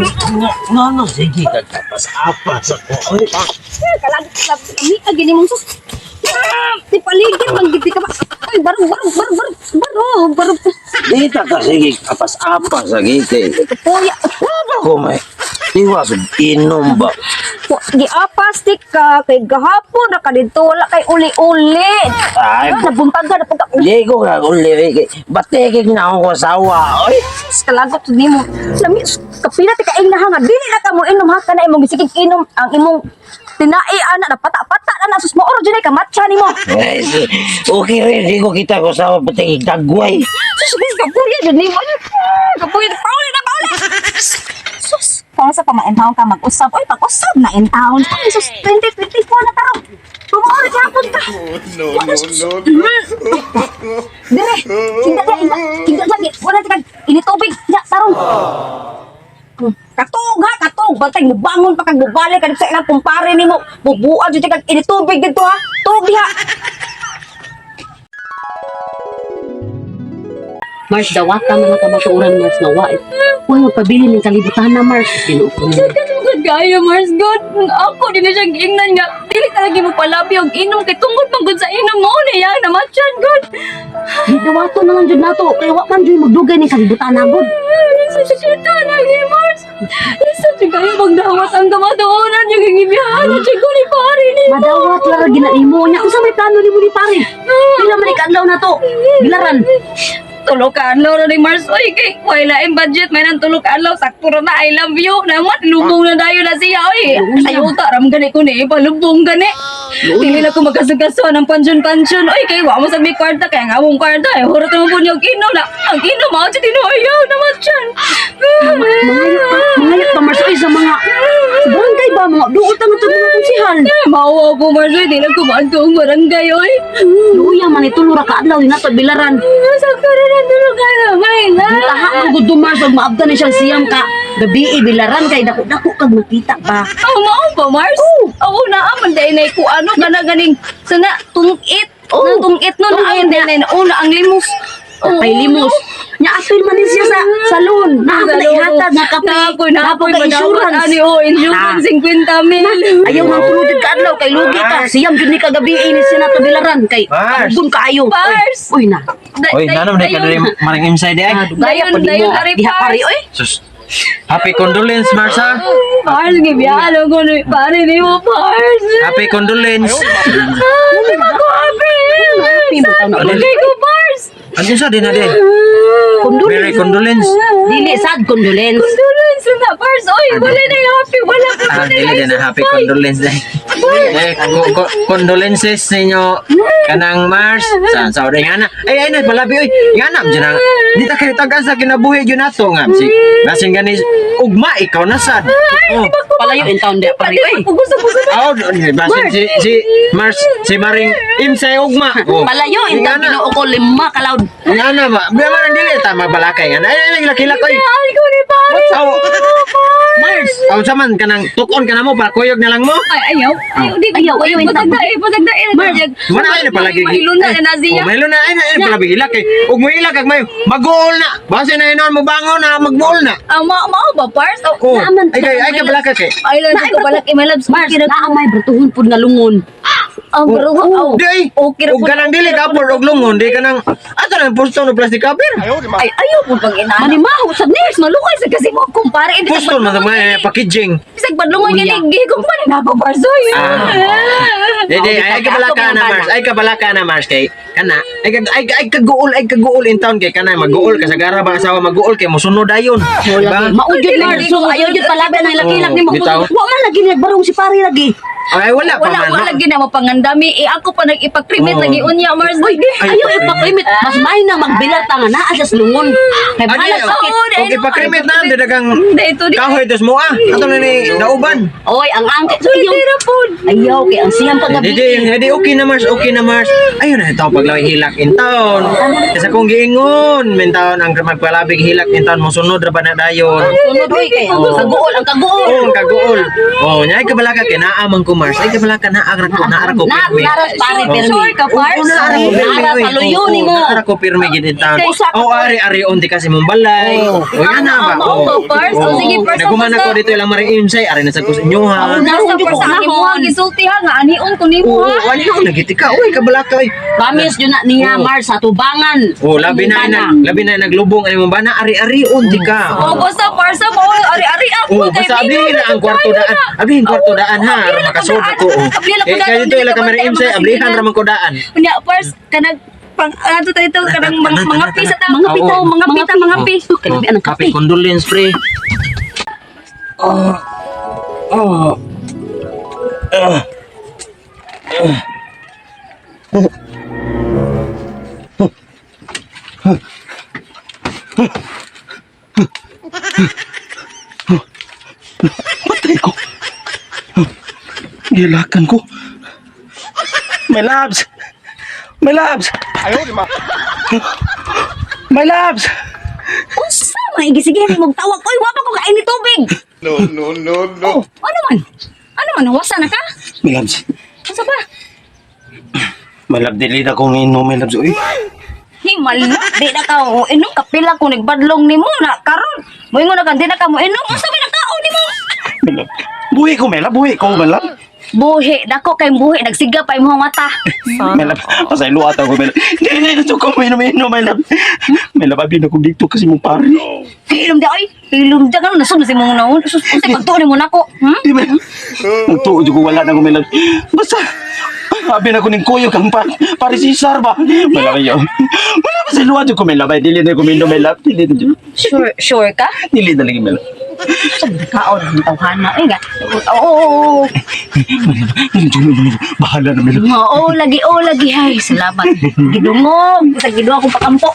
Nga no, sige ka kapas-apas ako. Oy, Kalagit kami ka gini mong sus. Di paligid man gid ka ba. Ay, barog barog barog barog barog barog. Di ta ka sige kapas-apas sa gite. Kapoya. Wala ko may tiwas og inom ba. Giapas ti ka kay gahapon ra ka didto, wala kay uli-uli. Ay, Nabuntag ka na pagka di ko ka uli. Kay batikig na ako asawa. Oy, kalagot nimo. Lami kapila ti kaing na nga dili na ka mo inom ha, kana imong gisigig inom ang imong tinai ana na pata-pata na na sus mo oro jud ka matcha nimo. Eh, okay rin, di ko kita ko asawa batikig dagway. Sus, sus, kapuya jud nimo. Kapuya, pauli na pauli. Sus, kung sa pamain taon ka mag-usab, oy, pag-usab na in town. Ay, sus, 2024 na tarong. Tumuulit hapon ka. No, no, no, no. Dire, hinda ka, hinda, hinda lagi. Wala ka, initubig. Ya, tarong. Katog ha, katog. Bantay, mubangon pa kag mubalik ka dito sa ilang kumpare nimo. Bubuan jud kag initubig dito ha. Tubig ha. Mars, dawata man ang kamatuoran, Mars, nga wa. Uy, magpabili ng kalibutan na, Mars. Ginoo ko niya. Good kayo, Mars. Good. Ako din na siyang giingnan nga. Dili talaga mo palabi og inom kay tungod man gud sa inom mo na yang namatchan good. Di dawato na lang jud nato. Kay wa man jud magdugay ni kalibutan na gud. Sa sita lagi, Mars. Sa jud kayo magdawat ang kamatuoran yung gibiyahan na siya ko ni pare ni. Madawat lang gina nimo nya. Unsa may plano nimo ni pare? Pila man ikadlaw na to? Bilaran. Tulo ka adlaw na ni Mars. Oy, kay wala laing budget may nang tulo ka adlaw sakto ra na I love you. Naman lubong na dayo na siya oy. Sayuta ram gani ko ni palubong gani. Dili na ko magkasagaso ng pansyon-pansyon. Oy, kay wa mo sa may kwarta kay ang among kwarta ay hurot mo po niyog inom na. Ang inom mao jud tinuoyaw naman siyan. Mangayo pa, mangayo pa Mars oy sa mga sa barangay ba mga duol ta nga mga konsihal. Maawa ko Mars, oy, di na ko maadto ang barangay oy. Luya man itulo ra ka adlaw ni nato bilaran. Sakto ra na tulo ka adlaw ngay na. Taha man gud Mars og maabdan ni siyang siyam ka. Gabi bilaran kay dako-dako kag makita pa. Oh, mao ba, Mars? Oo, naa man dahil na ko ano kana ganing sana tungit. Oo. Na tungit no na Tungit ang dahil na una ang limos. Oo, Kay limos. Nya apil man din siya sa salon. Naa man na ihatag nga kape. Naapoy, naapoy, ka insurance. Ani, oh, insurance, 50 mil. Ayaw nga tulog jud ka adlaw kay lugi ka. Siyam jud ni kagabi ini siya nato bilaran kay Mars. Abdon kaayo. Mars. Uy na. Oy, nanom di ka diri maring inside di ay. Dugaya Dayon, pa di dayon, mo. ari, Diha Pars. pare oy. Sus. Happy condolence, Marsa. Pars, gibiyalo ko ni pare ni mo, Pars. Happy condolence. Ah, di ba ko happy? Happy mo taon na. Hindi ko, Pars. Ano sa din na di? Condolence. Very condolence. Dili sad condolence. Condolence na, Pars. Oy, wala na yung happy. Wala pa Ah, dili din na happy condolence dai. Eh, condolences ninyo kanang Mars sa sa ori nga na. Ay ay na palabi oy. Nga na jud ang di ta kayo tagaan sa kinabuhi jud nato nga si basin gani ugma ikaw na sad. Oh. Palayo in town diha pare oy. Pugusa-pugusa. Aw, basin si si Mars si Maring imsay ugma. Oh. Palayo in Nga town na. Ginoo ko lima ka loud. Nga na ba? Biya man ang dili ta mabalakay nga na. Ay ay laki-laki oy. Ay, ko ni pare. Aw, Mars. aw sa man kanang tukon ka na mo para kuyog na lang mo. Ay, ayaw. Ayaw, di. Ayaw, ayaw, Patagdae, patagdae. Mars. Mana ay na palagi. Mahilon na na siya. Oh, mahilon na ay na ay palagi hilak kay. Ug mo hilak kag may maguol na. Base na hinon mo bangon na magmuol na. Ah, mao ba, Pars? Oh, Oh, Naaman- ay kay ay ka balaka kay. Ay, lang, ko balak, eh, my loves. Mars, naa may brutuhon pud nga lungon. Ang bro, oh. Di ay. Okay ra Ug po. kanang dili ka por og lungon di kanang ato nang pusto no plastic cover. Ay, ayaw po pang inana. Manimaho sad ni. Mars, malukay sa kasi mo kumpare. Hindi Pusto man sa mga packaging. Bisag badlungoy Uya. gani gihigog man na ako, Pars. Oy. Ah. Di di ay ka balaka na Mars. Ay ka balaka na Mars kay kana. Ay kaguol in town kay kana maguol ka sa gara ba asawa maguol kay mosunod dayon. Diba? Mao jud Mars. So ayaw jud palabi ang laki-laki nimo. Oh, bitaw. Wa man lagi nagbarong si pare lagi. Ay wala pa Wala, man. wala lagi na mapangandami. Eh, ako pa nag-ipakrimit Oo. lagi unya, Mars. Uy, Lagi. ayaw ipakrimit. Mas may na magbilar ta nga naa sa lungon. Kay Adi, bahala sakit. Oo, og ipakrimit na di dagang Hindi, ito di. kahoy dos mo ah. Ato na ni nauban. Oy, ang angkit. Ayaw. Pwede ra pod. Ayaw kay ang siyam kagabi. Di di di okay na Mars, okay na Mars. Ayun na ito paglaway hilak in town. Kasi kung giingon, min taon ang magpalabig hilak in town mosunod ra ba na dayon. Sunod oy kay kaguol ang kaguol. Oh, ang kaguol. Oh, nya kabalaka kay naa man ko Mars. Ay kabalaka na agra ko, naara ko Na, pirmi. naras pare Oh. pirmi. Sure ka, Pars? Oo, naara ko pirmi. Nara oy. sa luyo Oo, nimo. Naara ko pirmi gid in town. Usa ka Oh, ari-ari unti kasi mong balay. Oo. O yan na ba? Oo, Oo. Pars. O, sige, Pars. Naguman ako dito ilang maring imsay, ari na sa ko sa inyo ha. Nasa Pars ang imuha gisulti ha nga anion ko nimo Oo, ha. wala ko nagiti ka. Uy, kabalaka oy. Promise yun na niya, Oo. Mars, sa tubangan. Oh, labi na Bana. labi na naglubong ani mong bana, ari-ari unti ka. O basta Pars mo ari-ari ako Oh, basta ablihin na ang kwarto daan. Ablihin kwarto daan ha, aron makasod ako. Oh. Eh, kaya dito ila ka maring imsay, ablihan ra man ko daan. Unya Pars kanang pang ano tayo ito kanang mga pi sa tao. Mga pitaw, mga pita, mga pi. Kalabi ang kape. Kape condolence pre. Oh. Ah. Patay ko. Gilakan ko. My loves! My loves! My loves! Unsa man igisige ni mong tawag oy, wa pa ko kain ni tubig. No, no, no, no. Ano man? Ano man wasa na ka? My loves. Unsa ba? My love, dili na kong inom, my loves. Uy, Himal na, di na ka o inom kapila ko nagbadlong nimo na karon. Moingon na ka di na ka mo inom, unsa may nakaon nimo? my love. Buhi ko, my love. Buhi ko, my love. Buhi, dako kay buhi nagsiga pa imong mata. My love, pasaylo ata ko, my love. Dili na ko inom, inom, my love. My love, abi na kong dito kasi mong pare. Hilom di oy, hilom di karon nasud na si mong naon. Sus, unsay pagtuon nimo nako? Hmm? Di ba? Nagtuo jud ko wala na ko, my love. Basta, abi na ko ning kuyo kang pare, pare si Sar ba? My love, yo. My love, pasaylo jud ko, my love. Ay, dili na ko inom, my love. Dili na jud. Sure, sure ka? Dili na lagi, my love. Sa kaon ang tawhana oy nga. Oo. Oo, My love, dili jud, my love. Bahala na, my love. oo, lagi, oo, lagi. Ay, salamat. Gidungog. Sa giduha akong pakampo.